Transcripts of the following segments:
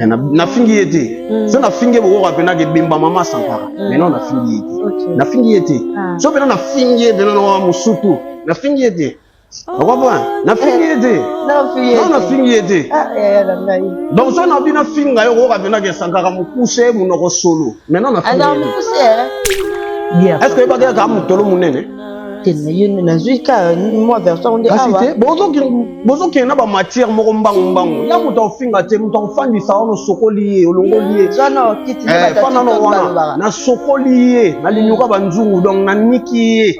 Eh, nafingi ye te. So nafingi ye, bokoka mpena kebemba mama Sankara. Mais non, nafingi ye te, nafingi ye te. So mpena nafingi ye mpena na mosutu, nafingi ye te. Okomprendre? Nafingi ye te. Non, nafingi ye te. Donc so nabi nafinga yo, okoka mpena ke Sankara mokuse, monoko solo. Maintenant nafingi ye te. Est ce que oyebaki kaka motolo monene? Nazwi ka mwa version nde. Kasi te, bozokende na bamatière moko mbangu mbangu. Ya moto akofinga te, moto akofandisa wana, osokoli ye, olongoli ye, fanda no wana. Nasokoli ye, nalinyuka banzungu, donc naniki ye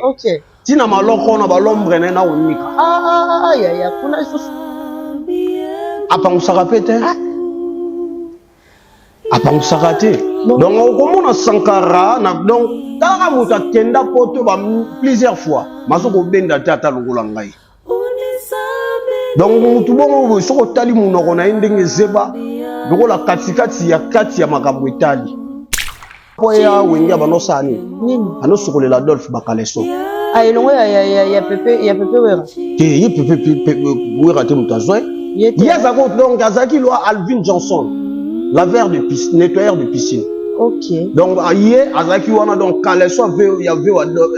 ntina maloko na balombre na ye, nakonika. Yaya, kuna lisusu. Apangusaka mpe te, apangusaka te. Donc okomona Sankara na, donc talaka moto akenda poto ba plusieurs fois, mazo kobenda te ata lokola ngai. Donc motu bongo boye, soki otali monoko na ye ndenge ezeba lokola katikati ya kati ya makambo etali po ya Wenge, abanosala nini? Anosokolela Adolphe bacaleçon. Ah, elongo ya pepe, ya pepe Wera. Te, ye pepe Wera te, moto azwa ye azalaki, donc azalaki loi Alvin Johnson, laveur de piscine, nettoyeur de piscine. Donc ye azalaki wana, donc caleçon ya ve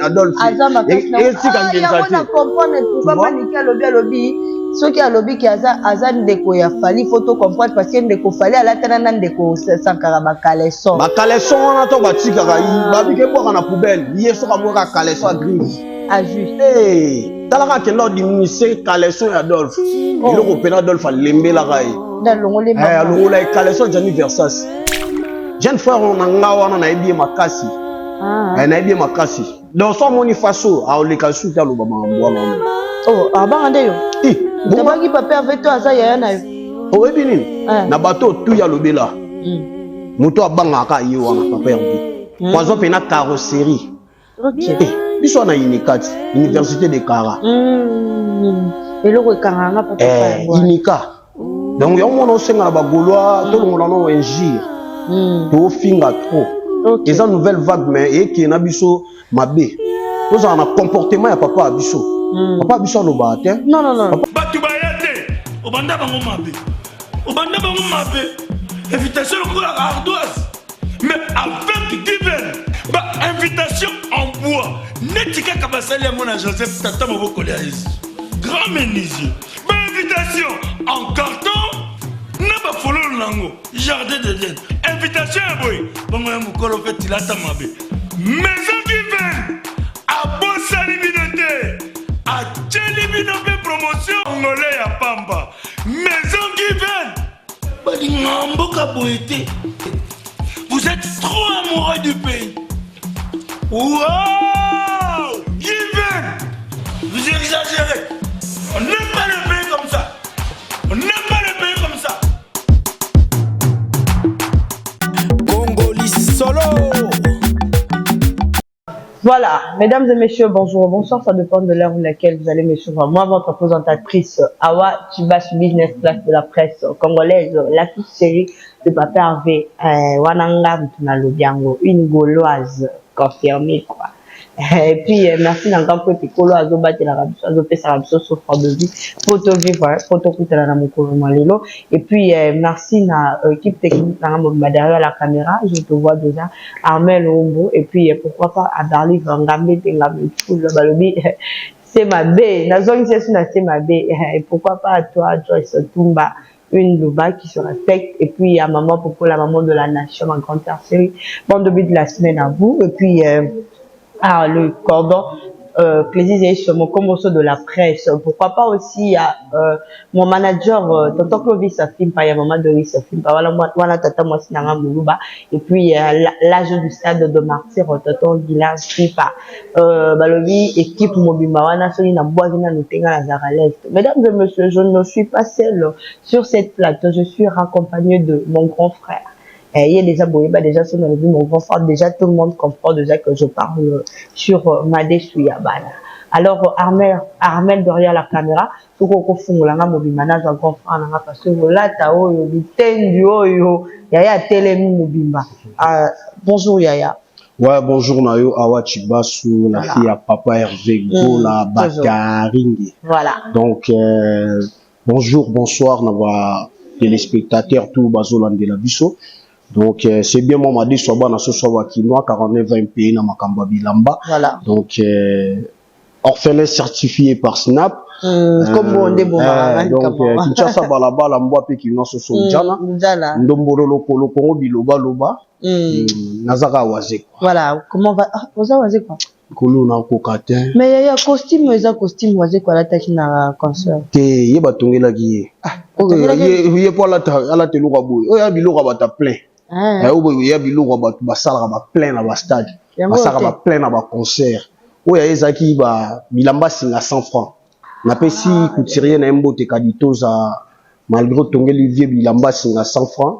Adolphe etika ngenza te. Comprendre pourquoi Maniki alobi soki alobi ke aza ndeko ya Fally, faut to comprendre, parce que ndeko Fally alatana na ndeko Sankara bacaleçon. Bacaleçon wana to batikaka, babiki ebwaka na poubelle. Ye soki amwaka caleçon, agriffe. Azwi. Talaka, akenda odiminise caleçon ya Adolphe. Eloko mpena Adolphe alembelaka ye, alongola ye caleçon. Gianni Versace, jeune frère na nga wana, nayebi ye makasi, nayebi ye makasi. Donc so amoni faso aoleka su te, aloba makambo wana wana. Oh, abanga nde yo tabaki papa Hervé to aza yaya na yo. Oyebi nini? Na bato otuyi alobela, moto abangaka ye wana papa Hervé, po azwa mpena carrosserie. Biso wana Unika ti, Université de Kara. Eloko ekanganga papa. Unika. Donc yango mona osenga na bagaulois, tolongola no injure, tofinga trop. Eza nouvelle vague, mais ekee na biso mabe. Tozala na comportement ya papa ya biso. Papa ya biso alobaka te. Non, non, non. Bato baya te, obanda bango mabe, obanda bango mabe. Invitation lokola ardoise, mais avec Given, bainvitation en bois neti kaka basali yango na Joseph, tata mobokoli ya Yesu, grand menuisier. Bainvitation en carton na bafololo nango, jardin d'Eden. Invitation ya boye bongo ya mokolo mpe tilata mabe. Maison Given abosani bino te, atieli bino mpe promotion ngole ya pamba. Maison Given balinga mboka boye te. Vous êtes trop amoureux du pays. Wow! Given, vous exagérez. On n'aime pas le pays comme ça, on n'aime pas le pays comme ça. Congoli solo. Voilà, mesdames et messieurs, bonjour, bonsoir, ça dépend de l'heure où laquelle vous allez me suivre. Moi, votre présentatrice, Awa Chibas, business class de la presse congolaise, la toute série de Papa Hervé, Wananga Mtunalo, une Gauloise confirmée, quoi. Et puis, merci na mpo ete azobatela biso, azopesaka biso souffle de vie po tovivre, po tokutana na mokolo mwa lelo. Et puis merci na équipe technique nanga mobimba. Derrière la caméra, je te vois déjà, Armel Ombo. Et puis pourquoi pas à Darli Ngambe te, Ngambe Fulu, balobi c'est mabe, nazongisi esu na c'est mabe. Et pourquoi pas à toi, Joyce Tumba, une Louba qui se respecte. Et puis à maman Popo, la maman de la nation, ma grande sœur chérie. Bon début de la semaine à vous. Et puis, ah, le cordon, Clésis mon commerçant de la presse. Pourquoi pas aussi à mon manager, tonton Clovis Fimpa, ya maman Doris Fimpa, voilà, moi, voilà, tata, moi, Sinanga Moulouba. Et puis, l'âge du stade de Martyr, tonton Guilain Fimpa. Balobi, équipe mobimba wana, soki na bwaki na notenga na Zaraleste. Mesdames et messieurs, je ne suis pas seule sur cette plateau, je suis raccompagnée de mon grand frère. Il y a déjà Boyeba, déjà sur le mon grand frère, déjà tout le monde comprend déjà que je parle sur Madé Souyabana. Alors, Armel, Armel derrière la caméra, soko okofungola nga mobimba, nazwa grand frère nanga, parce que kolata oyo bitendi oyo, yaya atelemi mobimba. Bonjour yaya. Ouais, bonjour Nayo Awa Chibasu, la fille à papa Hervé Gola, Toujours. Bakaringi. Voilà. Donc, bonjour, bonsoir, na ba Téléspectateurs tout bazolandela biso. Donc c'est bien moi, Madeso ya bana soso ya bakinois, 49 ans pays na makambo ya bilamba. Voilà. Donc orphelin certifié par Snap. Kombo nde bomaka. Donc Kinshasa balabala mbwa mpe kinois soso njala. Njala. Ndombolo lokolo Kongo biloba loba. Nazaka Wazekwa. Voilà, comment va? Ah, oza Wazekwa. Kolo nakoka te. Mais yaya, costume eza costume Wazekwa alataki na concert. Te, ye batongelaki ye. Batongelaki Oyo ye po alata eloko ya boye, oyo ya biloko ya bato ya plein. Oyo boye ya biloko ya bato basalaka baplein na bastade, Yango basalaka te. baplein na baconcert. Oyo aye ezalaki bilamba singa 100 francs. Napesi couturier na ye mbote, Kaditoza, malgré otongeli vie bilamba singa 100 francs.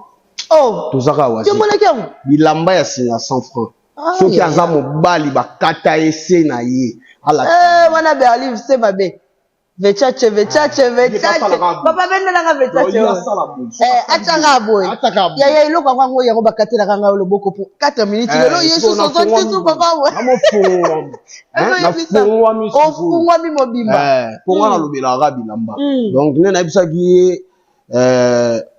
Oh, tozaka wazi. Tomonaki yango. Bilamba ya singa 100 francs. Ah, soki aza mobali, bakata ye se na ye alata. Eh, wana Berlin se mabe. Vechache, vechache, vechache. Asalaka boye. Papa bendelanga vechache. Ye Oyo. asala boye. Eh, atiaka boye. Atiaka boye. Yaya, eloko yango bakatelaka ngai loboko pour 4 minutes. Lelo Yesu sozongi papa boye. Namofungwami. Nafungwami sikoyo. Ofungwami mobimba. Mpo nga nalobelaka bilamba. Donc nde nayebisaki ye,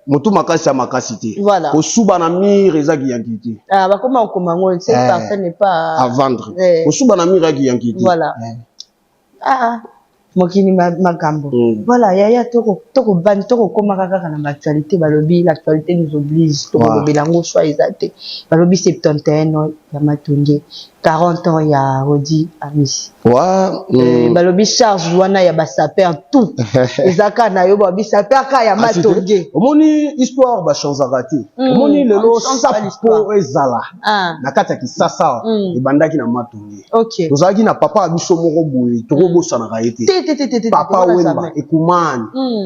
motu makasi ya makasi te. Voilà. Kosuba na mire ezaki yanki te. Ah, bakoma kokoma yango, c'est parfait n'est pas à vendre. Kosuba na mire yaki yanki te. Voilà. Ah, mokili makambo. Voilà, yaya, tokobani, tokokomaka kaka na baactualité. Balobi l'actualité nous oblige, tokolobela yango, choix eza te. Balobi 71 ans ya Matonge, 40 ans ya Reddy Amisi. Balobi charge wana ya basapeurs tout eza kaka na yo. Balobi sapeur kaka ya Matonge. Omoni, histoire bachangeaka te. Omoni lelo On change pas sapo l'histoire. Ezala na kati ya Kisasa, ebandaki na Matonge. Tozalaki na papa ya biso moko boye, tokobosanaka ye te. Te, te, te, te, te. Papa wana Wemba jamais. Ekumani.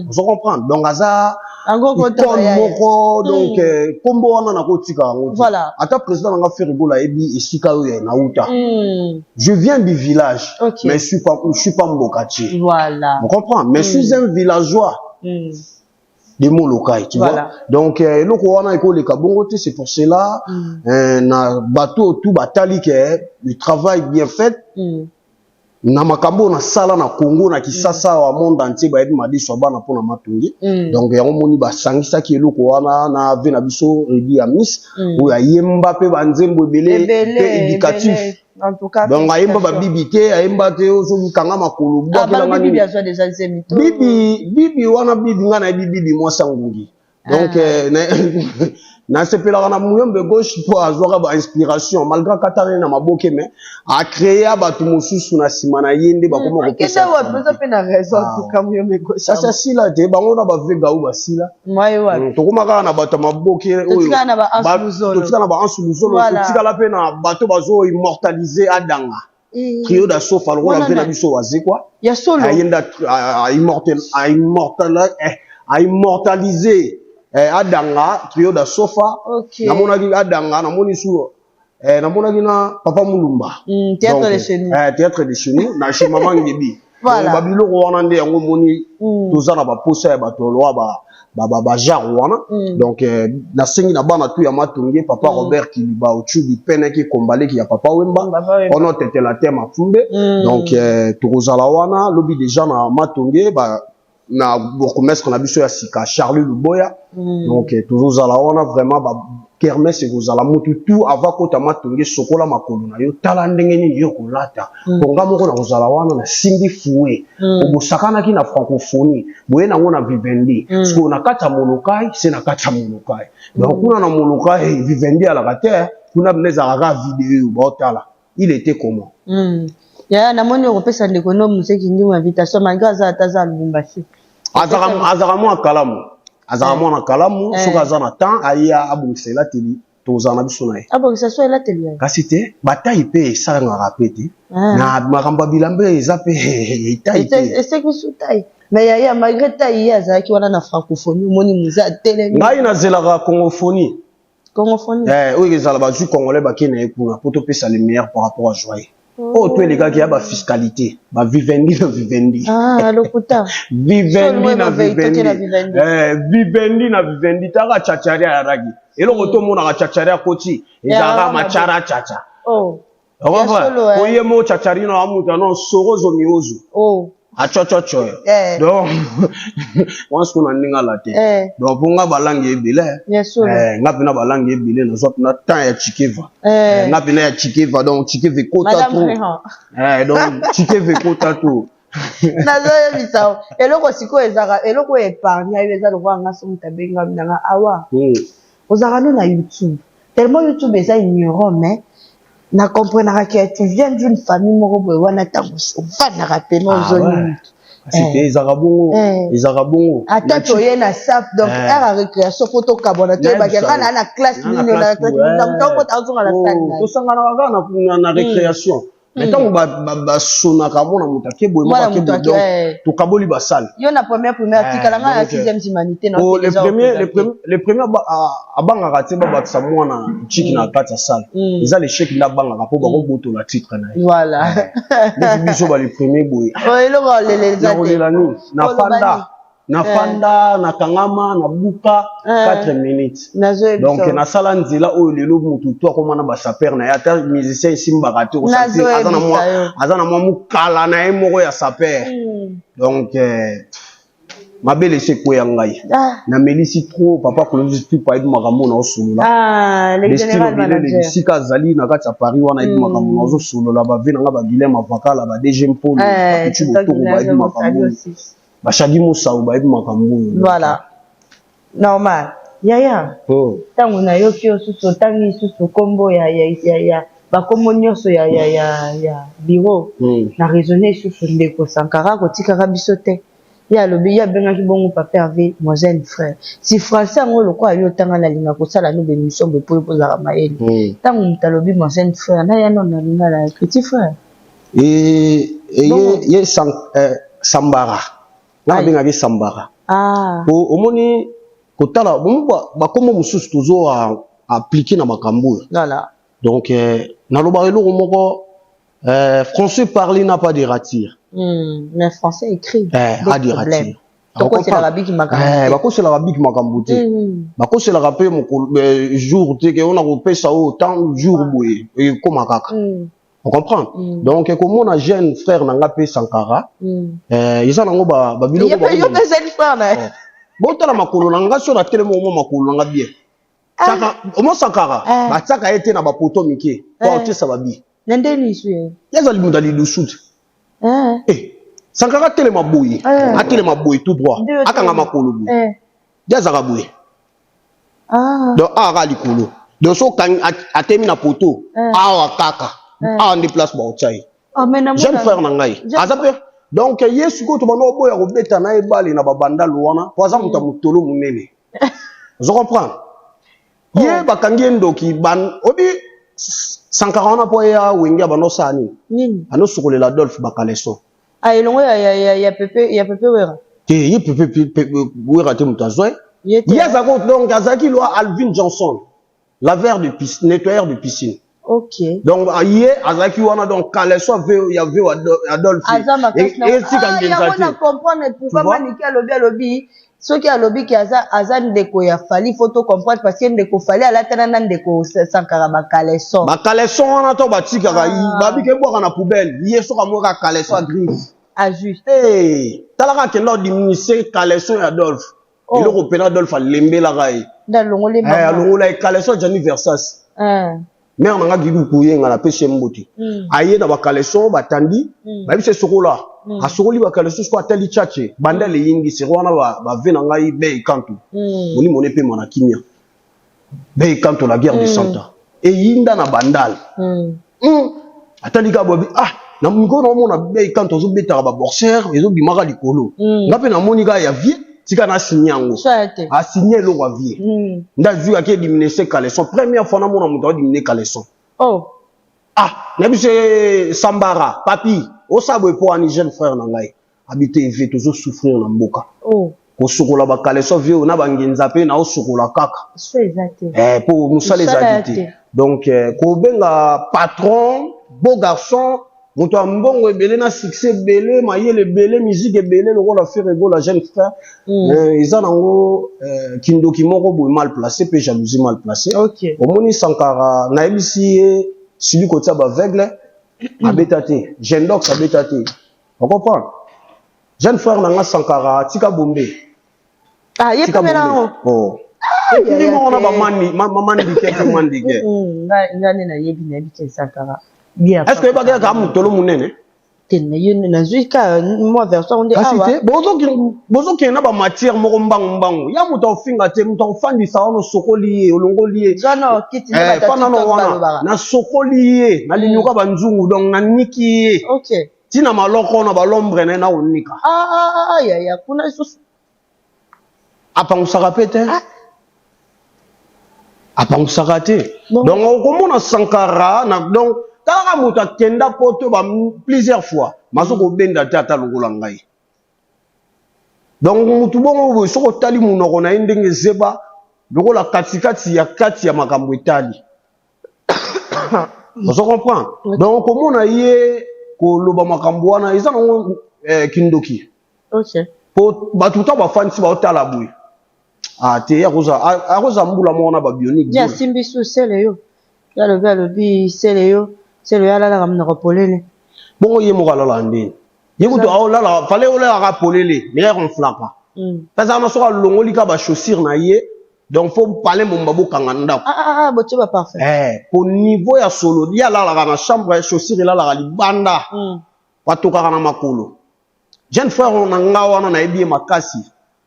Ozo comprendre? Donc aza Yango icône kota moko. Donc kombo wana nakotika yango te. Voilà. Ata président nanga Ferre Gola ayebi esika oyo nauta. Je viens du village, mais je suis pas mbokatier. Voilà. On comprend? Mais je suis un villageois de Molokai, tu vois. Donc eloko wana ekoleka bongo te. C'est pour cela na bato tout batali ke le travail bien fait na makambo oyo nasala na Congo, na Kisasa, wa monde entier bayebi Madeso ya bana mpona Matonge. Donc yango moni basangisaki eloko wana na ve na biso Reddy Amisi, oyo ayemba mpe banzembo ebele Ebele, mpe éducatif. ebele. En tout cas, Donc ayemba félicitations. babibi te, ayemba te soki kanga makolo, Ah, bwakelanga balobi bibi nini. azwa déjà zemi to. Bibi, bibi wana, bibi nga nayebi bibi mwasi ya ngungi. Donc nasepelaka na Muyombe Gauche mpo azwaka bainspiration malgré akatana ye na maboke, mais acréa bato mosusu na nsima na ye nde bakoma Akende kopesa. wapi? Oza mpe na raison. Ah. En tout cas, Muyombe Gauche. Kasi asila te, bango na bavega oyo basila. Mwaye wapi? Tokóma kaka na bato ya maboke oyo. Totikala na ba Anse Luzolo. Totikala na ba Anse Luzolo. Voilà. Totikala mpe na bato bazo immortaliser Adanga, trio da sofa lokola Wana mpe na nani? biso Wazekwa. Ya solo. Ayenda aimmortaliser Adanga, trio da sofa. Namonaki Adanga, namoni su namonaki na papa Mulumba. Théâtre Donc, de chez nous. Théâtre de chez nous na chez mama Ngebi. Voilà. Donc, babiloko wana nde yango omoni toza na baposa ya bato loa bagenre wana. Donc nasengi na bana tu ya Matonge, papa Robert Kiliba Ochubi peneki kombaleki ya papa Wemba. Papa Wemba. Ono tetela te mafumbe. Donc tokozala wana lobi déjà na Matonge na bourgmestre na biso ya sika, Charlie Luboya. Donc tozozala wana vraiment, ba kermesse ekozala. Mutu tu ava kota Matonge, sokola makolo na yo, tala ndenge nini yo kolata. Po nga moko na kozala wana, nasimbi fouet. Obosakanaki na francophonie boye nango na Vivendi. Sikoyo na kati ya Molokai, se na kati ya Molokai. Donc kuna na Molokai, Vivendi alaka te kuna, bino ezalaka kaka video baotala. Il était comment? Yaya, namoni okopesa ndeko no Moseki Ndimo invitation malgré aza ata aza Lubumbashi. Azalaka mwana kalamu, azalaka mwana kalamu. Soki aza na temps, aya abongisa elateli, tozala na biso na ye. Abongisa so elateli yaye. Kasi te, batai mpe esalangaka mpe te. Na makambo ya bilamba eza mpe etai te. Eseki su tai, mais yaya, malgré tai, ye azalaki wana na francophonie, omoni muze atelemi. Ngai nazelaka congophonie. Congophonie. Oyo ezala bazwi Congolais bake na ye kuna po topesa le meilleur par rapport à joye oyo to elekaki ya bafiscalité, bavivendi na vivendi. Ah, lokuta. Vivendi na Solo vivendi. na Vivendi. Vivendi na vivendi. Taka chachari ayaraki eloko tomonaka, chachari akoti ezalaka Ya, machara chacha. Oh. Ya solo, eh. Oye mo chachari na amuta no sorozo miozo. Oh. Atshotshotsho. Donc wana sikoyo na ndenge ala te. Donc mpo nga balangue ebele, nga mpena balangue ebele, nazwa mpena temps ya Tshikeva, nga mpena ya Tshikeva. Donc Tshikeva ekota trop, donc Tshikeva ekota trop. Nazoyebisa yo eloko sikoyo ezalaka eloko oyo épargne yo, eza lokola nga so moto abengami nanga awa, ozalaka no na YouTube, tellement YouTube eza ignorant, mais na comprenaka que tu viens d'une famille moko boye wana, ntango ovandaka pene ozoni mutu. Kasi te, ezalaka bongo, ezalaka bongo. Ata toye na sap, donc heure ya récréation, faut tokabwana, toyebaki nga na classe nini, na classe nini, moto okota ozonga na salle na ye. Tosanganaka kaka na récréation, mais ntango basonaka, mona moto ake boye, moko ake boye, donc tokaboli basalle. Yo na première primaire, tikala nga na sixième humanité. Na le premier, le premier abangaka te babakisa mwana chiki na kati ya salle, eza l'échec nde abangaka mpo bakobotola titre na ye. Neti biso ba le premier boye. Eloko oleleza te. Nakolela nini? Nafanda, nafanda, nakangama, nabuka 4 minutes. Donc nasala nzela oyo lelo motu to akoma na basapeur na ye, ata musicien esimbaka te, aza na mwa mokala na ye moko ya sapeur. Donc mabele esi ekweya ngai, namelisi trop. Papa Clovis Pipa ayebi makambo na osolola, bisika azali na kati ya Paris wana, ayebi makambo na ozosolola. Bave na nga, baguilem Avakala, ba DG Mpolo, bapitu Botoko, bayebi makambo oyo, bashagi Mosau bayebi makambo oyo. Voilà, normal yaya. Ntango nayoki yo susu, otangi lisusu nkombo ya bakombo nyonso ya bureau, na raisonne lisusu ndeko Sankara kotikaka biso te. Ye alobi, ye abengaki bongo Papa Hervé mon jeune frère. Si français yango lokola yo otanga, nalinga kosala no bémission boye po ozalaka mayele. Ntango moto alobi mon jeune frère, na ya no nalinga na petit frère. Ye Sambara nga nabengaki Sambara. Po omoni kotala bakombo mosusu tozo appliquer na makambo oyo. Donc nalobaka eloko moko: français parlé n'a pas de rature. Mais français écrit a des ratures. Tokoselaka biki makambo. Bakoselaka biki makambo te, bakoselaka mpe jour te ke ona kopesa oyo temps jour boye ekóma kaka. On comprend? Donc komona jeune frère na nga mpe Sankara, eza nango babiloko. Botala makolo na nga, so na telema, omwa makolo na nga bien. Omo Sankara batiaka ye te na bapoto mike po aotiesa babi. Na ndeni su ye. Ye azali moto ya lidusu te. Sankara atelema boye, atelema boye tout droit, akanga makolo boye, ye azalaka boye. Donc awa kaka likolo, donc so atemi na poto awa, kaka awa nde place baotya ye. Jeune frère na ngai aza mpe, donc ye sikoyo tobanda oboya kobeta na ye bale na babandalo wana po aza moto ya motolo monene, ozo comprendre? Ye bakangi ye ndoki obi Sankara wana mpo ye Wenge abanda osala nini? Anosokolela Adolphe bacaleçon. Ah, elongo ya pepe Wera. Te, ye pepe Wera te, moto azwa ye. Ye azalaki, donc azalaki loi Alvin Johnson, laveur de piscine, nettoyeur de piscine. Donc ye azalaki wana, donc caleçon ya ve Adolphe. Aza makasi yango, na comprendre pourquoi Maniki alobi soki alobi ke aza ndeko ya Fally, faut to comprendre, parce que ndeko Fally alatana na ndeko Sankara bacaleçon. Bacaleçon wana to batikaka, babiki ebwaka na poubelle. Ye soki amoka caleçon a griffe. Ajuste. Hey, talaka, akenda odiminise caleçon ya Adolphe. Eloko mpena Adolphe alembelaka ye. Nde alongoli. Alongola ye caleçon Gianni Versace. Mare na nga Gidu Kuyenga, napesi ye mbote. Aye na bacaleçon, batandi, bayebisi esokola, asokoli bacaleçon. Siko atali tchache bandal eyingi sero wana, bave na ngai Bei Kanto, molimo ne pema na kimia. Bei Kanto, la guerre de 100 ans eyinda na Bandal. Atali kaka bobi, ah, na mikolo naomona Bei Kanto azobetaka baboxer, ezobimaka likolo. Nga mpe namoni kaka ya vie, tika na asigne yango, asigne eloko ya vie. Nde azwi, ake diminuer caleçon. Première fois namona moto adiminuer caleçon. Ah, na biso Sambara, papi, osala boye mpo wani jeune frère na ngai abi te, vie tozosouffrir na mboka. Kosokola bacaleçon vie oyo na bangenza mpe naosokola kaka po mosala ezali te. Donc kobenga patron beau garçon, moto ya mbongo ebele na succès ebele, mayele ebele, musique ebele lokola Ferre Gola, jeune frère, eza nango kindoki moko boye mal placé mpe jalousie mal placé. Omoni Sankara, nayebisi ye sili kotia baaveugle abeta te, gendox abeta te, ocomprendre? Jeune frère na nga Sankara, tika bombe. Ah, ye Tika mpe bombe. nango. Oh. Ah, Ekili yaya moko na te. bamani, mamandike te mandike. Nga nde nayebi ke Sankara. Bien. Est-ce que oyebaki kaka motolo monene? Te, nazwi ka mwa version nde Kasi awa. te, bozokende na bamatière moko mbangu mbangu. Ya moto akofinga te, moto akofandisa wana, osokoli ye, olongoli ye. Zwa na kiti nde Eh, bato ya fanda na TikTok wana, balobaka. nasokoli ye, nalinyoka banzungu, donc naniki ye. Ntina maloko na balombre na ye nakonika. Ah, ah, ah, yaya, kuna lisusu. Apangusaka mpe te. Ah. Apangusaka te. Bon. Donc okomona Sankara na, donc talaka moto akenda poto ba plusieurs fois, mazo kobenda te ata lokola ngai. Donc motu bongo boye, soki otali monoko na ye ndenge ezeba lokola katikati ya kati ya makambo etali, ozo comprendre? Donc okomona ye koloba makambo wana eza nango kindoki. Po bato ta bafandisi baotala boye, ah te, akoza mbula moko na babionique. Ye asimbi su sele yo. Ye alobi sele yo. Sele yo alalaka monoko polele. Bongo ye moko alalaka ndeni? Ye kutu aolalaka, fale olalaka polele, mais ye ronflaka. Kasi wana soki alongoli ka bachaussure na ye, donc faut pale momba bokanga ndako. Ah, ah, ah, botie ba parfum. Eh, po niveau ya solo, ye alalaka na chambre ya chaussure elalaka libanda. Batokaka na makolo. Jeune frère na nga wana, nayebi ye makasi.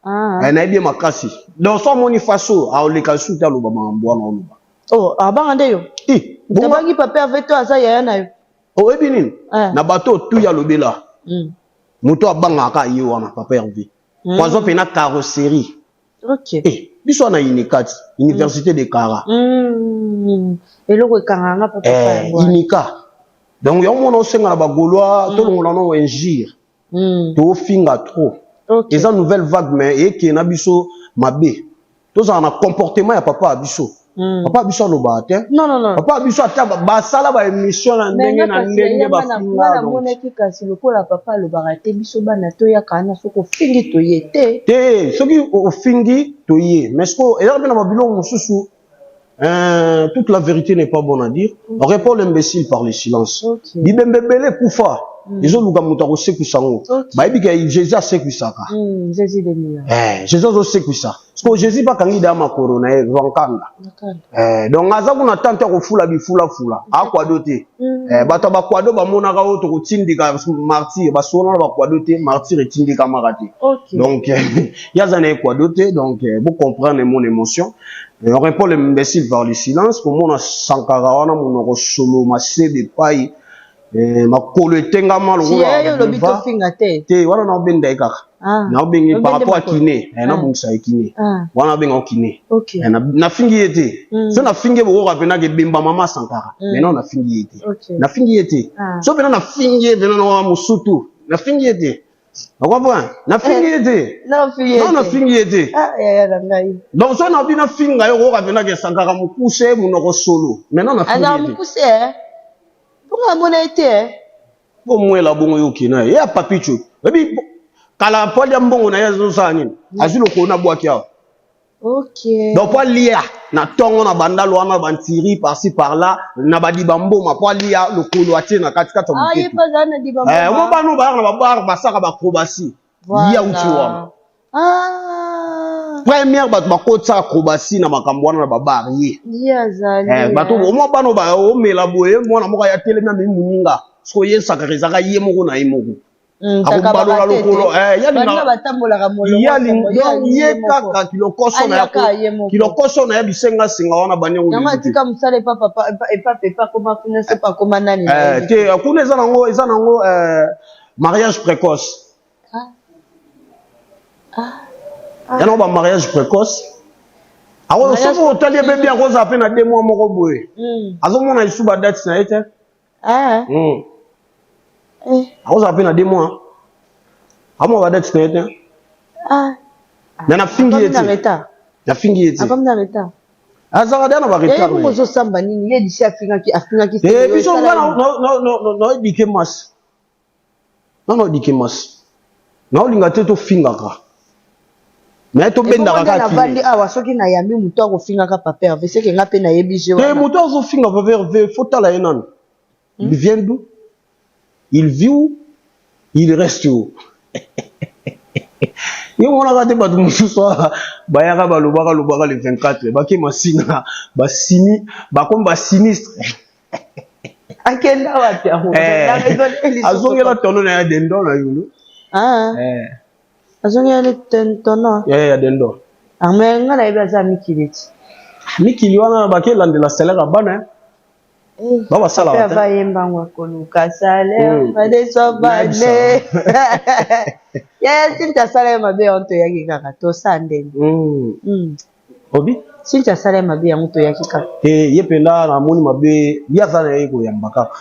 Ah. Eh, nayebi ye makasi. Donc so amoni faso aoleka su te, aloba makambo wana oloba. Oh, abanga nde yo. Eh, bongo. Tabangi papa Hervé to aza yaya na yo. Oyebi nini? Ah. Na bato oyo tuyi alobela, moto abangaka ye wana papa Hervé. Po azwa mpe na carrosserie. Eh, biso wana Unicati, université de Kara. Eloko ekangaka nga papa Eh, yango wana. Unica. Donc yango mona osenga na bagaulois, tolongola no injure. Tofinga trop. Eza nouvelle vague, mais ekee na biso mabe. Tozala na comportement ya papa ya biso. Papa ya biso alobaka te. Non, non, non. Papa ya biso ata basala baémission na Mais ndenge nga na kasi ndenge yaya, nga bafinga. Donc namonaki kasi lokola papa alobaka te, biso bana toyaka wana, soki ofingi toye te. Te, soki ofingi toye, mais siko ezaka mpe na babiloko mosusu. Toute la vérité n'est pas bonne à dire. On répond l'imbécile par le silence. Bibembe ebele ekufa, ezoluka moto akosekwisa yango. Bayebi ke Jésus asekwisaka. Jésus de Milan. Eh, Jésus azosekwisa. Parce que Jésus bakangi da makolo na ye vankanda. Eh, donc aza kuna tante ya kofula bifulafula akwado te. Eh, bato ya bakwado bamonaka oyo tokotindika martyr, basona na bakwado te, martyr etindikamaka te. Donc ye aza na ekwado te, donc bocomprendre mon émotion. On répond l'imbécile par le silence. Komona Sankara wana, monoko solo, masebe epai, makolo etengama. Si yaya, yo olobi tofinga te. Te, wana naobenda ye kaka. Ah. Naobenge par Obende rapport à makolo. kine. Nabongisa ye kine. Ah. Wana nabenga kine. Eh, nafingi ye te. So nafingi ye, bokoka mpenaka ebemba mama Sankara. Maintenant nafingi ye te. Nafingi ye te. Ah. So mpena nafingi ye mpena na mosutu, nafingi ye te, ocomprend? Nafingi ye te. Nafingi ye Non, te. nafingi ye te. Ah, yaya na ngai. Donc so nabi nafinga yo, okoka mpenaka Sankara mokuse, monoko solo. Maintenant nafingi Azala ye te. mokuse, eh? Mponga amona ye te, eh? Bomwela bongo, yo okende ye ya papicho. Oyebi kala po alia mbongo na ye, azosala nini? Azwi lokolo na bwaki awa. Donc po alia na ntongo na bandalo wana, bantiri par-ci par-là na badiba mboma, po alia lokolo atie na katikati ya Ah, ye moketu. mpe azala na diba Eh, mboma. omo bano bayaka na babar, basaka baacrobatie. Voilà. Ye auti wana. Ah. Première bato bakotisa acrobatie na makambo wana na babar, ye. Ye azali. Eh, bato omwa bano baomela boye, mwana moko aya telemi, amemi moninga. Soki oyesakaka, ezalaka ye moko na ye moko. Akobalola lokolo, eh, Baninga batambolaka molongo. Donc ye kaka kilokoso na Aliaka ye moko. kilokoso na ye, bisengasenga wana bani yango. Yango lelo te. atika mosala epa papa, epa pepa, akoma kuna, soki akoma nani. Eh, te, kuna eza nango mariage précoce. Ah. Ah. Ya nango bamariage précoce. Ako Mariage soki otali ye mpe bien, akozala mpe na 2 mois moko boye. Azomona lisu badate na ye te. Ah. Eh. Akozala mpe na 2 mois, amona badate na ye te. Ah. Mais nafingi ye Akomi na te. retard. Nafingi ye te. Akomi na retard. Azalaka deya na Yaye baretard. bongo ozosamba nini? Ye disi afingaki. Eh, biso nga naoyebike masi nga, naoyebike masi, naolinga te tofingaka, mais tobendaka kaka. Navandi awa, soki nayambi moto akofingaka papa Hervé, seke nga mpe nayebi je. Te, moto azofinga papa Hervé, faut tala ye nano. Il vient d'où? Il vit où? Il reste où? Yo omonaka te bato mosusu awa bayaka balobaka lobaka le 24 bake masina basini bakomi basinistre. Akenda wapi yango? Eh, azongela tono na ya dendo na yulu. Ah. Eh. Azongela le tono. Ya ya dendo. Ah mais nga nayebi aza mikili ti. Mikili wana bake landela salaire ya bana. Eh, Ba basala Papa te. bayemba ngo koluka salaire badeso Nayebisa. bane. Yaya Cynthia asala ye mabe yango toyaki kaka tosala ndenge. Obi? Cynthia asala ye mabe yango toyaki kaka. Te ye mpenza namoni mabe ye aza na ye koyamba kaka.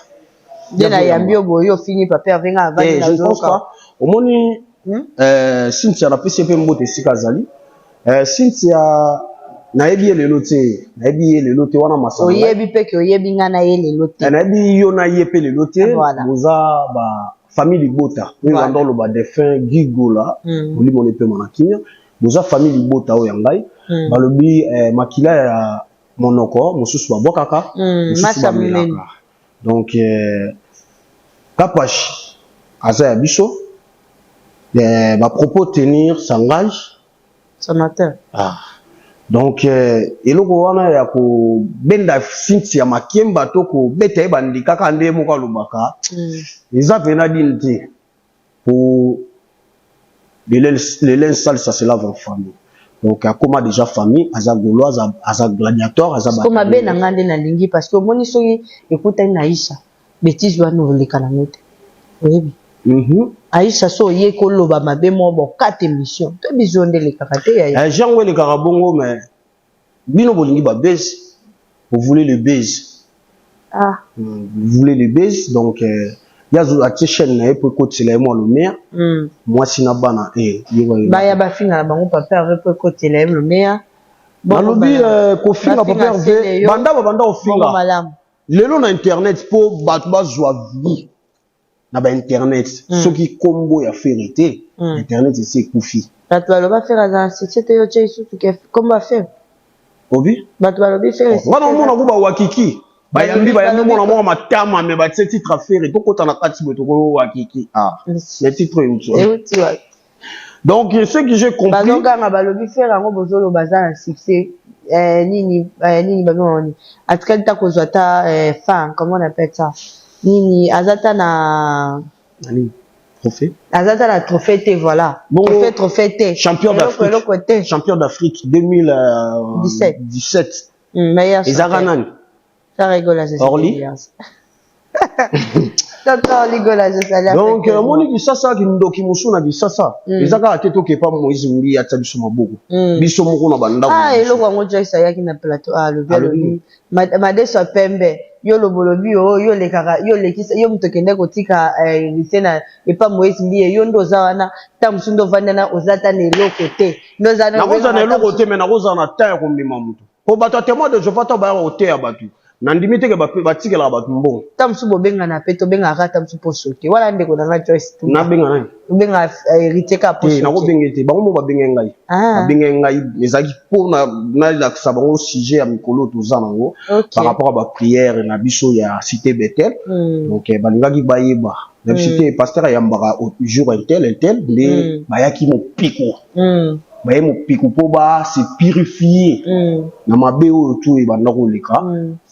Nde nayambi yo boye ofingi papa Herve nga avandi Te, je ne pense nazoyoka. pas. Omoni Cynthia napesi ye mpe mbote esika azali. Cynthia nayebi ye lelo te, nayebi ye lelo te wana masano. Oyebi mpe ke oyebi nga na ye lelo te. Nayebi yo na ye mpe lelo te. Voilà. Boza ba famille libota. Oyo Voilà. banda oloba défunt Guy Gola, molimo na epema na kimia. Boza famille libota oyo ya ngai. Balobi makila ya monoko mosusu babwakaka, mosusu Masa bamelaka. monene. Donc Kapash aza ya biso. Ba propos tenir s'engage. Sénateur. Ah. Donc eloko wana ya kobenda Cynthia Makemba to kobeta ye bandi kaka nde moko alobaka. Eza pena dine te pour le linge sale ça se lave en famille. Donc akoma déjà famille, aza gauloise, aza gladiateur, aza Parce que mabe bataillon. na nga nde nalingi parce que omoni soki ekutani na Aïcha bêtise wana oleka nango te. Oyebi? Aïcha so oye koloba mabe moko bokata émission. To biso nde elekaka te ya. Jango elekaka bongo mais bino bolingi ba buzz, vous voulez le buzz. Ah. Vous voulez le buzz donc yazo atie chaîne na ye po ekotela ye mwa lumière. Mwasi na bana yo ba Baya bafinga na bango papa Hervé po ekotela ye lumière. Bongo Nalobi, bana. kofinga papa Bafinga Hervé, sele yo. banda ba banda kofinga. Bongo malamu. Lelo na internet po bato bazwa vie na ba internet. Soki kombo ya Ferre te, internet esi ekufi. Bato baloba Ferre aza na succès te yo tie lisusu ke kombo ya Ferre. Obi? Bato balobi Ferre Oh, wana omona ko ba wakiki. Bayambi, Balobi, bayambi balobi mona ko- mwa matama mais batie titre ya Ferre tokota na kati boye tokoyo wakiki. Ah, mais titre euti wapi? Euti wapi? Donc ce que j'ai compris, bazoganga balobi Ferre yango bozoloba aza na succès. Nini, nini babengaka nini? Atikali ta kozwa ta fan, comment on appelle ça? Nini, aza ta na Nani? Trophée? Aza ta na trophée te, voilà. Bongo, trophée, trophée te. Champion Eloko, d'Afrique. eloko te. Champion d'Afrique deux mille, Dix-sept. dix-sept. Meilleur Ezaka chanteur. nani? Ça rigole, je sais Orly? bien. Tonton Orly Gola, je salue Donc, affectueusement. moni Kisasa, kindoki mosusu na Kisasa. Ezaka ate tokepa Moïse Mbi atia biso maboko. Biso moko na bandako Ah, na biso. eloko yango Joyce ayaki na plateau. Ah, alobi, Alobi. alobi. Madeso ya pembe. Yo lobolobi, yo, yo lekaka, yo lekisa, yo moto okende kotika lycée na epa Moïse Mbiye, yo ndo oza wana, ta mosusu ndo ovanda na, oza ta na eloko te. Ndo oza na, Nakozala na obengaka ta eloko te, mais nakozala na temps ya komema moto. Po bato ya témoin de Jéhovah to bayaka koteya bato. Nandimi te ke batikelaka bato mbongo. Ta mosusu bobengana pe, tobengaka ta mosusu po sote. Wana ndeko na nga Joyce Tumba. Nabenga nani? Obengaka héritier kaka po Te, sote. nakobenge te. Bango moko babenge ngai. Ah. Babenge ngai, ezalaki po nalakisa bango sujet ya mikolo toza nango. Par rapport à ba prière na biso ya Cité Bethel. Donc, balingaki bayeba. Na biso te, pasteur ayambaka au jour un tel, un tel, nde bayaki mopiko. Baye mopiko po ba se purifier. Na mabe oyo tu ebanda koleka.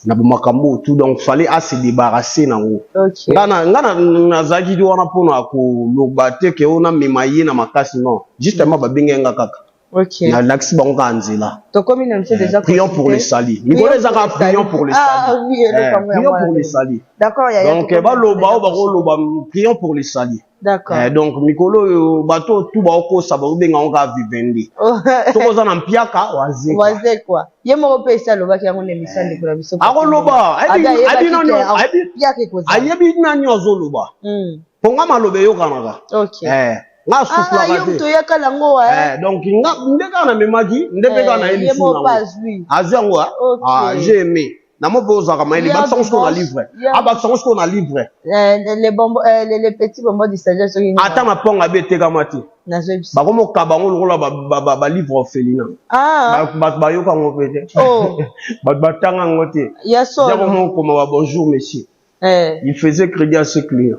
Na ba makambo oyo tu, donc fallait à se débarrasser nango. Nga na, nga na, nazalaki wana mpona koloba te ke oyo namema ye na makasi, non. Justement, babenge nga kaka. Nalakisi bango kaka nzela. Tokomi na biso déjà Prions pour consulté. le salut. Mikolo Prions ezaka pour le prions salut. pour le Ah, salut. oui, eloko yango Prions yango pour le wana. salut. D'accord, yaya, Donc, tokomi na baloba biso oyo déjà bakoloba, prions pour le salut. D'accord. Donc mikolo oyo bato tu baokosa baobenga yango kaka vivendi. Oh. Soki oza na mpiaka, wazekwa. Wazekwa. Ye moko mpe esi alobaki yango na émission ndeko na biso. Akoloba, Abi ayebaki te, ayebi mpiaka ekozala. ayebi nani azoloba. Mpo nga maloba eyokanaka. Nga Ah, soufflaka yo te. moto oyaka nango, wa, eh. Donc nga nde kaka namemaki, nde mpe kaka nayebi Ye su moko nango. azwi. Azwi yango, ah? Ah, j'ai aimé. Na mo mpe ozalaka mayele, Hier bakisa yango sikoyo na dimanche, livre. hier Ah, bakisa yango sikoyo na livre. Les bonbons, les petits bonbons du sagesse soki nini. Ata maponga abe etekama te. Nazoyebisa. Bakomokaba yango lokola ba livre orphelinat. Ah. Bato bayoka yango mpe te. Oh. Bato batanga yango te. Ya solo. Diako moko koma ba bonjour monsieur. Il faisait crédit à ses clients.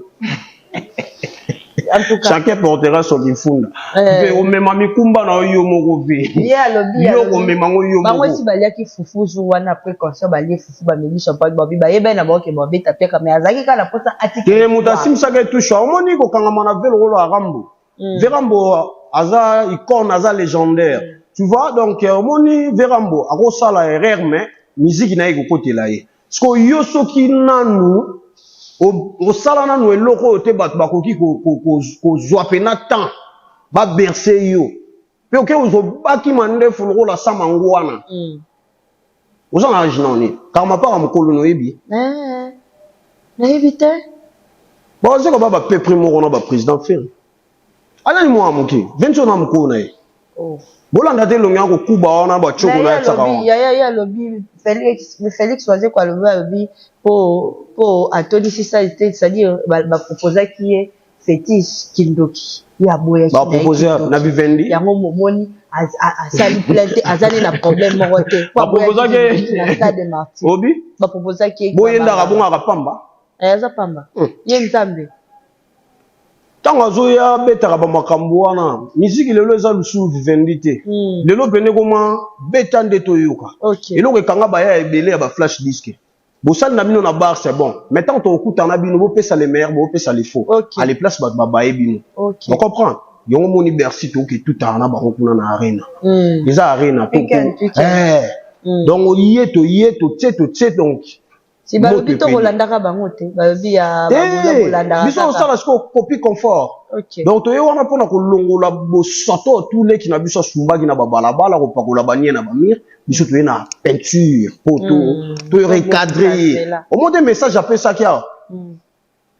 En tout cas, chacun portera son lifunda. Eh. Mpe omema mikumba na yo moko ve. Ye alobi, yo alobi. komema ngo yo Bango moko. esi baliaki fufu jour wana après concert, balie fufu, bameli champagne, babi bayebani na bango ke babeta piaka, mais azalaki kaka na mposa atika. Te, moto asimisaka etusha, omoni kokangama na ve lokolo ya Rambo. Ve Rambo aza icône, aza légendaire, tu vois. Donc omoni ve Rambo akosala erreur, mais musique na ye ekokotela ye. Siko yo soki nanu osala nanu eloko oyo te, bato bakoki kozwa pena temps baberse yo mpe oke ozobaki mandefu lokola samango wana. Oza na age nani? Kaka mapaka mokolo noyebi. Eh, nayebi te. Bazeka ba bapepre moko na baprésident Ferre alani mwana moke 20 na mokolo na ye. Oh. Bolanda te, elongi ya kokuba wana, batioko Mais na ye ye tiaka alobi wana. Yaya, ye alobi Félix Wazekwa alobi po atondisi sali te, c'est-à-dire baproposaki ye fétiche kindoki, ye aboyaki na ye. Bapropose Kindoki. Na Vivendi. Yango momoni asali plainte, azali na problème moko te po aboyaki Baproposaki kindoki na stade de Martyr. Obi Baproposaki ye. Boyendaka bongaka pamba. Eh, aza pamba. Ye Nzambe. Ntango azoya betaka bamakambo wana, miziki lelo eza lisusu Vivendi te. Lelo pene koma beta nde toyoka. Eloko ekanga baya ebele ya baflash disque, bosali na bino na bar, c'est bon, mais ntango tokokutana bino, bopesa le meilleur, bopesa le faux. Ale place bato babaye bino. Bocomprendre yango. Moni Bercy, tokoki tutana na bango kuna na Arena. Eza Arena. Weekend, weekend. Eh. Donc oye, toye, totie, totie, donc Si balobi moto to epeli. Kolandaka bango te, balobi ya Eh, bolandaka biso kaka. osala sikoyo copie conforme. Donc toye wana mpona kolongola bosoto tuleki na biso asumbaki na babalabala, kopakola banie na bamire. Biso toye na peinture po to recadre ye. Cadre. Omo te message apesaki awa,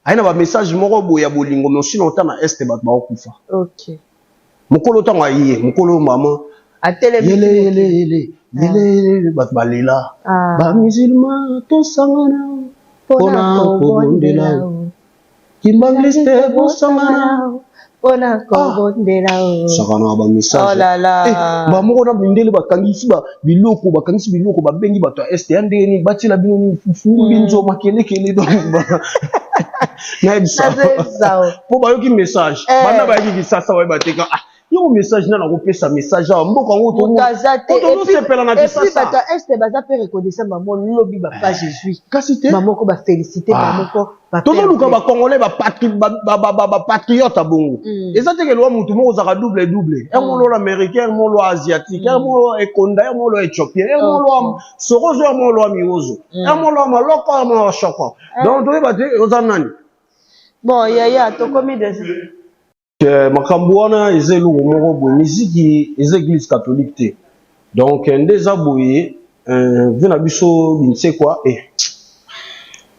aye na bamessage moko boye ya bolingo, mais osina ota na este bato bakokufa. Mokolo ntango aye, mokolo mama Atelemi. Yele yele yele yele yele, bato balela. Ah. Bamusulman tosangana mpona mpona kobondela. kobondela, kimbanguiste bosangana mpona kobondela. Sakana na bamessage. Oh là là. Eh, bamoko na mindele bakangisi biloko, bakangisi biloko, babengi bato ya este ya ndenge nini, batiela bino nini, fufu, mbinzo, makelekele. Donc nayebisa Nazoyebisa o. mpo bayoki message. Eh. Banda bayaki Kisasa, bayeba teka, ah, yoko message nani akopesa message awa, mboka yango Moto aza te. tozosepela na Et puis Kisasa. bato ya este baza mpe reconnaissant, bango lobi bapa Jésus. Kasi te. Bamoko bafélicité. Ah. Bamoko. Tozoluka bacongolais bapatriote ya bongo. Eza te ke lwa mutu moko ozalaka double double, un molo américain, un molo asiatique, un molo ekonda, un molo éthiopien, un molo sorozo, un molo miwozo, un molo maloko, un molo shoko. Donc toyeba te oza nani. Bon yaya, tokomi déjà. Makambo wana eza eloko moko boye, miziki eza église catholique te. Donc nde eza boye, ve na biso Binsekwa eh.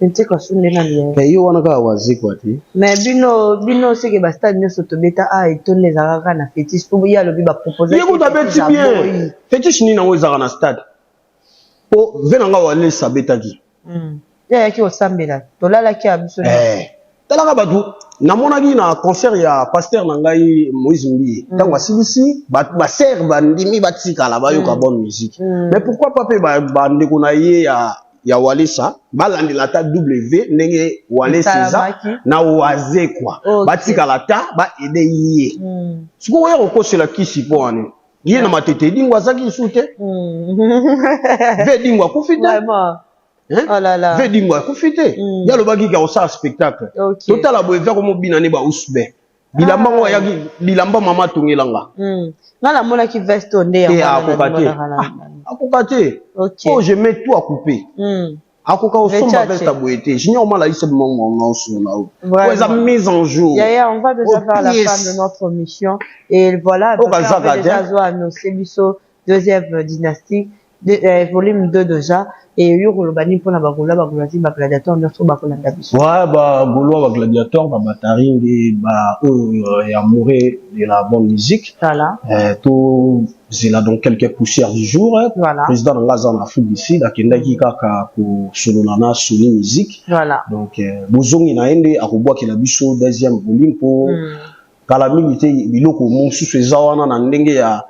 Binsekwa sunde nani? Ye wana kaka Wazekwa te. Mais bino seke bastade nyonso tobeta a etonde ezalaka kaka na fétiche, po ye alobi bapropose. Ye kutu abeti bien. Fétiche nini yango ezalaka na stade? Po ve na nga Walesa abetaki. Ye ayaki kosambela, tolalaki ya biso. Eh, talaka bato namonaki na concert ya pasteur na ngai Moïse Mbiye, ntango asilisi, basere bandimi batikala bayoka bonne musique. Mais pourquoi pas mpe bandeko na ye ya Walesa balandela ata W ndenge Walesa eza Esalamaki. na Wazekwa. Batikala ata baede ye. Sikoyo oya kokosela kisi mpo wana ye na Matete, Edingo azaki lisusu te. Ve Edingo akufi te. Vraiment. Hein? Oh là là. Ve Edingo akufi te. Ye alobaki ka kosala spectacle. Totala boye, ve komobina ne bausbe bilamba ngo ayaki, bilamba mama atongelanga. Nga namonaki veste oyo nde te. yango wana Akoka te. namonaka Ah, akoka te. Po je mets tout à couper. Akoka osomba Vechache. veste boye te. Junior Mala ise mongo nga osola oyo. Vraiment. Oyo eza mise en jour. Yaya, on va déjà Oh, vers la pièce. fin de notre mission. Et voilà, Oh, donc, on Kazaka, avait déjà tiens. zo annoncé biso deuxième dynastie, volume 2 déjà. Et yo koloba nini mpona bagaulois, bagaulois, bagladiateur nyonso bakolanda biso? Ouais, bagaulois, bagladiateur, babatari nde ba oyo ya amoureux de la bonne musique. Tozela donc quelques poussières du jour, hein. Président na nga aza na Afrique du Sud, akendaki kaka kosolola na Sony Musique. Donc bozongi na ye nde akobwakela biso deuxième volume, mpo kala mingi te biloko mosusu eza wana na ndenge ya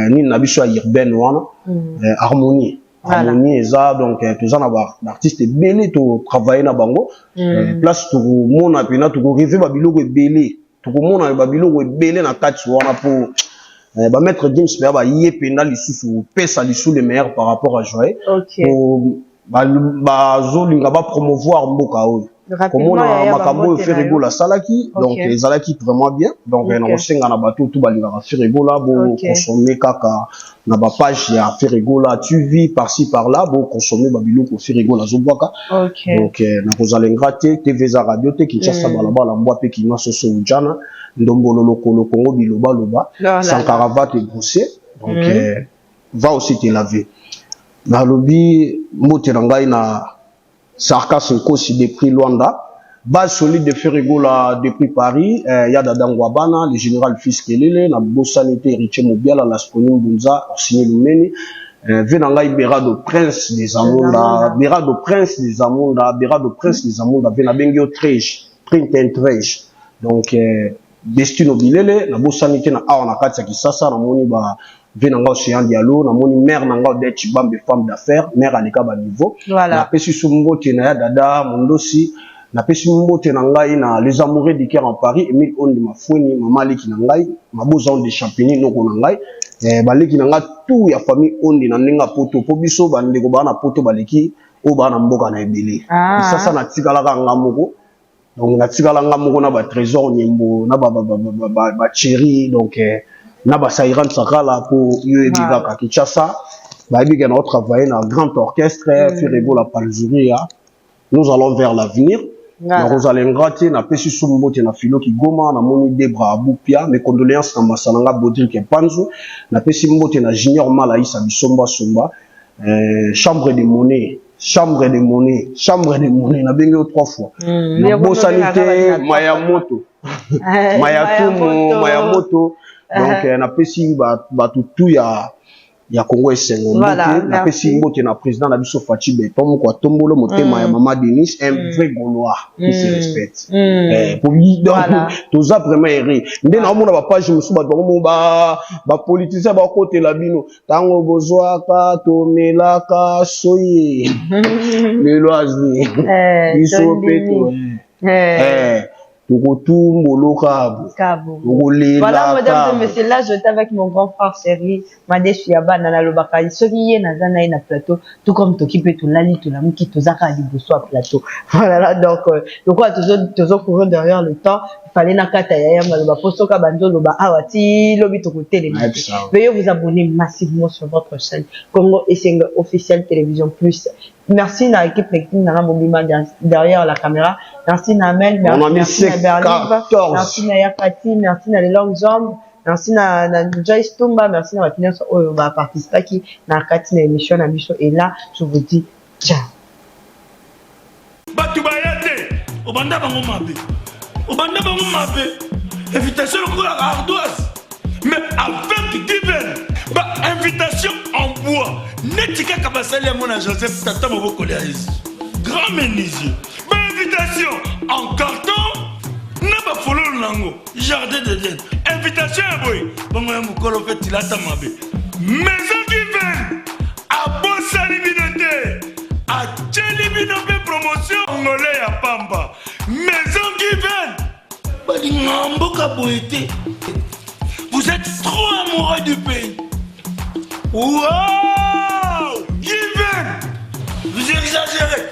nini na biso ya urbaine wana, harmonie. Harmonie eza, donc toza na baartiste ebele, totravaille na bango. Place tokomona mpena, tokorêver babiloko ebele, tokomona babiloko ebele na kati wana, mpo bamaître James mpe baye mpenza lisusu kopesa lisusu le meilleur par rapport à Joye. Bazolinga bapromouvoir mboka oyo, komona makambo oyo Ferre Gola asalaki, donc ezalaki vraiment bien. Donc nakosenga na bato tu balingaka Ferre Gola, boconsommer kaka na bapage ya Ferre Gola TV, par-ci par-là, boconsommer babiloko Ferre Gola azobwaka. Donc nakozala ingrat te. TV eza radio te. Kinshasa, balabala mbwa mpe kinwa soso ujana ndombolo lokolo Kongo bilobaloba. Sankara va te brosser, donc va aussi te laver. Nalobi mbote na ngai na Sarkas Nkosi depuis Luanda, base solide de Ferre Gola depuis Paris, ya Dada Ngwabana, le général Fils Kelele, na bosani te Héritier Mobiala, Lasponi Mbunza, Orsini Lumeni, ve na ngai Berado Prince des Amunda, Berado Prince des Amunda, Berado Prince des Amunda, ve nabengi yo Trege, Print and Trege. Donc Destino Bilele, na bosani te na awa na kati ya Kisasa, namoni ba ve na nga Océan Diallo, namoni mare na nga Odette Chibambe, femme d'affaires, mare aleka baniveau. Napesi so mbote na ya Dada Mondosi. Napesi mbote na ngai na les amoureux du cœur en Paris, Emile Ondi Mafweni, mama aleki na ngai Maboza Onde Champigny, noko na ngai, baleki na ngai tout ya famille Ondi na ndenge ya poto, mpo biso bandeko baa na poto baleki oyo baa na mboka na ebele. Kisasa natikalaka nga moko, donc natikala nga moko na batrésor Nyembo na bacheri, donc na basairan Sakala, mpo yo yebi kaka Kinshasa, bayebi ke na otravaille na grand orchestre Ferre Gola Palzuria. Nous allons vers l'avenir. Nakozala ingrat te. Napesi so mbote na Filo Kigoma, namoni Debra Abupia, mes condoléances na masala nga Bodrik Epanzu. Napesi mbote na Junior Malaisa Bisomba Somba, chambre de monnaie, chambre de monnaie, chambre de monnaie, nabengi yo trois fois. Nabosani te Maya Moto, Maya Tumu, Maya Moto. Donc napesi bato tu ya Congo esengo. Mbote napesi, mbote na président na biso Fatshi Béton moko atombolo motema ya mama Denis, un vrai Gaulois qui se respecte. Donc toza vraiment heureux nde naomona bapage mosusu, bato bango bapoliticien bakotela bino ntango bozwaka tomelaka soye, lelo azwi biso mpe tokotumbolo kabo. Tokolela. Voilà, mesdames et messieurs, là j'étais avec mon grand frère chéri Madesu ya bana. Nalobaka soki ye naza na ye na plateau, tout comme toki mpe tolali tolamuki, tozaka liboso ya plateau. Voilà, donc lokola tozo courir derrière le temps, il fallait nakata yaya maloba, po soki abandi oloba awa ti lobi tokotelema te. Veuillez vous abonner massivement sur votre chaîne Congo Esengo Officiel Télévision Plus. Merci na équipe technique na mobima derrière la caméra. Merci na Amel, merci, merci na Berlive, merci na Yakati, merci na les longues jambes, merci na Joyce Tumba, merci na bato nyonso oyo baparticipaki na kati na émission na biso. Et là, je vous dis ciao. Bato baya te, obanda bango mabe, obanda bango mabe, invitation lokola ardoise, mais avec Given, bainvitation en bois neti kaka basali yango na Joseph tata mobokoli ya Yesu, grand menuisier, bainvitation en carton na bafololo nango jardin d'Eden, invitation ya boye bongo ya mokolo mpe tilata mabe. Maison Given abosani bino te, atieli bino mpe promotion ngole ya pamba. Maison Given balinga mboka boye te. Vous êtes trop amoureux du pays. Wow, Given, vous exagérez.